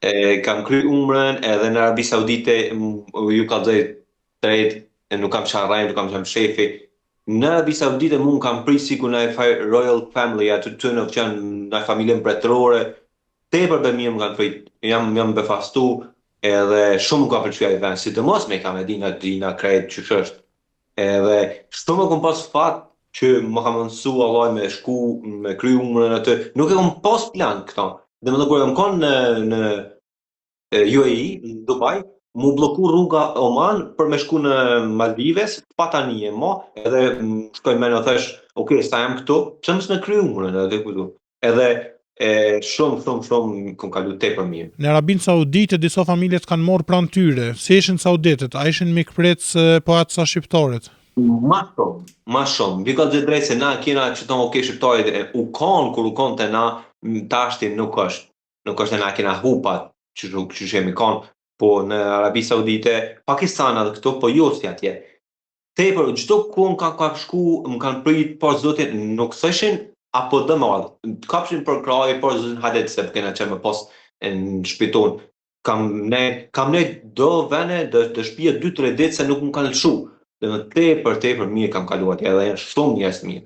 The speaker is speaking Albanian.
E, kam kry umrën edhe në Arabi Saudite, ju kallzoj drejt, e nuk kam qenë rrejnë, nuk kam qenë shefi. Në Arabi Saudite mu më kanë prit sikur në royal family, aty të në qenë në familje mbretërore, tepër be mirë më kanë prit, jam, jam befastu, edhe shumë më ka pëlqy ai vend, sidomos Meka Medina, Dina, krejt, qysh është. Edhe shumë e kom pas fat që më ka mundësu Allah me shku, me kry umrën aty. Nuk e kom pas plan këto. Dhe më dhe kur jam konë në, në UAE, në Dubai, mu blloku rruga Oman për me shku në Maldives, pa tani e mo, edhe më shkoi mendja thash, ok, sa jam këtu, pse mos me kry umrën edhe këtu. Edhe e shumë shumë shumë kom kalu tepër mirë. Në Arabinë Saudite disa familje të kanë marrë pranë tyre. Si ishin sauditët? A ishin mikpritës po aq sa shqiptarët? Ma shumë, ma shumë. Mbi ka të drejtë se na kena që thonë ok shqiptarët e, u kon kur u kon te na, tashti nuk është. Nuk është e na kena hupat që që jemi kon, po në Arabi Saudite, Pakistan edhe këtu, po jo si atje. Tepër, çdo ku ka ka shku, më kanë prit, por zotin nuk thëshin apo do më ardh. Kapshin për krahi, por zotin hajde se kena qenë me pas në shtëpi tonë. Kam ne, kam ne do vene, do, do shtëpia 2-3 ditë se nuk më kanë lëshu. Dhe më tepër, tepër mirë kam kaluar atje, edhe janë shumë njerëz të mirë.